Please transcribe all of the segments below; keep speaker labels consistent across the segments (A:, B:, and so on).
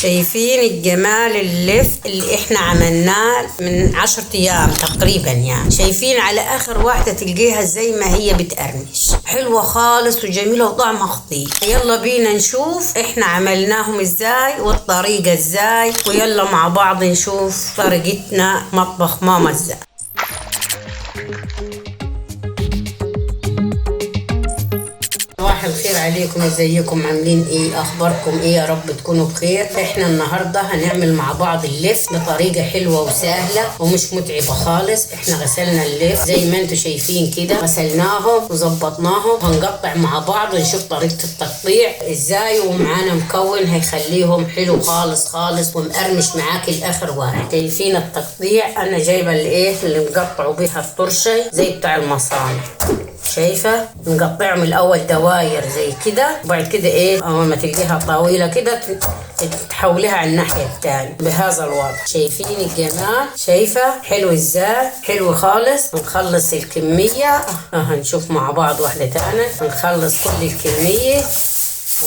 A: شايفين الجمال اللفت اللي احنا عملناه من 10 ايام تقريبا، يعني شايفين على اخر واحدة تلقيها زي ما هي بتقرمش، حلوة خالص وجميلة وطعمها خطير. يلا بينا نشوف احنا عملناهم ازاي والطريقة ازاي، ويلا مع بعض نشوف طريقتنا مطبخ ماما ازاي. صباح الخير عليكم، ازيكم عاملين ايه؟ اخباركم ايه؟ يا رب تكونوا بخير. احنا النهارده هنعمل مع بعض اللفت بطريقة حلوة وسهلة ومش متعبة خالص. احنا غسلنا اللفت زي ما انتم شايفين كده، غسلناهم وظبطناهم، هنقطع مع بعض ونشوف طريقه التقطيع ازاي، ومعانا مكون هيخليهم حلو خالص خالص ومقرمش معاك الاخر واحد. شايفين التقطيع؟ انا جايبه الايه اللي مقطعوا بيها الطرشي زي بتاع المصانع، شايفه؟ نقطعهم الاول دواير زي كده، وبعد كده ايه اول ما تلقيها طويلة كده تحوليها على الناحية الثانية بهذا الوضع. شايفين الجمال؟ شايفه حلو ازاي؟ حلو خالص. نخلص الكمية، هنشوف مع بعض واحدة ثانية. نخلص كل الكمية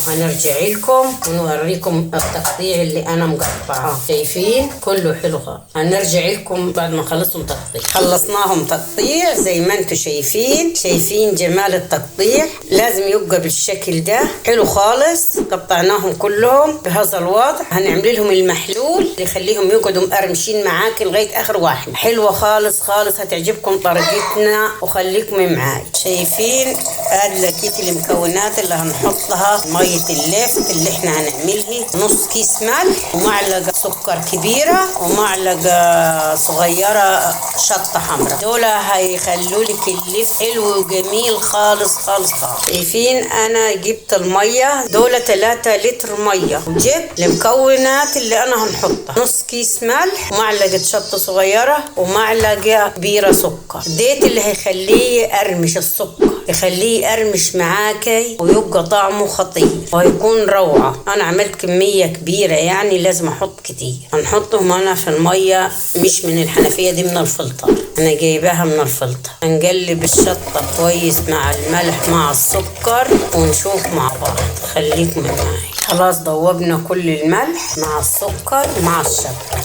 A: وهنرجع لكم ونوريكم التقطيع اللي انا مقطعاه. شايفين كله حلو خالص. هنرجع لكم بعد ما نخلصهم تقطيع. خلصناهم تقطيع زي ما انتم شايفين. شايفين جمال التقطيع؟ لازم يبقى بالشكل ده، حلو خالص. قطعناهم كلهم بهذا الوضع. هنعمل لهم المحلول اللي يخليهم يقعدوا مقرمشين معاك لغاية اخر واحد. حلوة خالص خالص، هتعجبكم طريقتنا وخليكم معاي. شايفين ادي كيس المكونات اللي هنحطها مية اللفت اللي احنا هنعملها: نص كيس ملح، ومعلقة سكر كبيرة، ومعلقة صغيرة شطة حمراء. دول هيخلوا لك اللفت حلو وجميل خالص خالص خالص. شايفين انا جبت المية دول 3 لتر مية، وجبت المكونات اللي انا هنحطها: نص كيس ملح، ومعلقة شطة صغيرة، ومعلقة كبيرة سكر. ديت اللي هيخليه يقرمش السكر، يخليه يقرمش معاكي ويبقى طعمه خطير وهيكون روعة. انا عملت كمية كبيرة يعني لازم احط كتير. هنحطهم انا في المية، مش من الحنفية دي، من الفلتر، انا جايباها من الفلتر. هنقلب الشطة كويس مع الملح مع السكر ونشوف مع بعض. خليكم معايا. خلاص ضوبنا كل الملح مع السكر مع الشطة.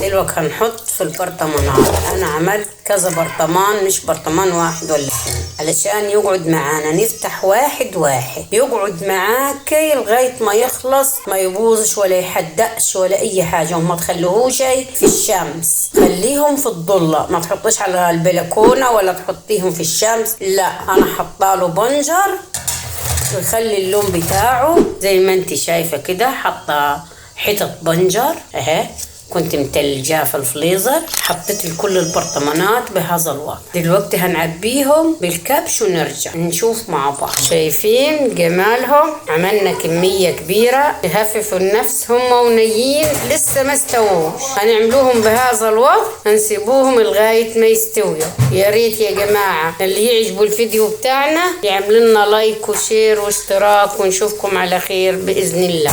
A: دلوقتي هنحط في البرطمانات. انا عملت كذا برطمان، مش برطمان واحد ولا اثنين، علشان يقعد معانا. نفتح واحد واحد يقعد معاكي لغاية ما يخلص، ما يبوظش ولا يحدقش ولا اي حاجة. وما تخليهوش في الشمس، خليهم في الضله، ما تحطيش على البلكونه ولا تحطيهم في الشمس، لا. انا حاطه بنجر ويخلي اللون بتاعه زي ما انت شايفه كده. حاطه حتت بنجر اهي، كنت متلجاه في الفريزر. حطيت كل البرطمانات بهذا الوضع. دلوقتي هنعبيهم بالكبش ونرجع نشوف مع بعض. شايفين جمالهم؟ عملنا كمية كبيرة، يهففوا النفس هم ونيين لسه ما استووش. هنعملوهم بهذا الوضع، هنسيبوهم لغاية ما يستووا. يا ريت يا جماعة اللي يعجبوا الفيديو بتاعنا يعمل لنا like و share واشتراك، ونشوفكم على خير بإذن الله.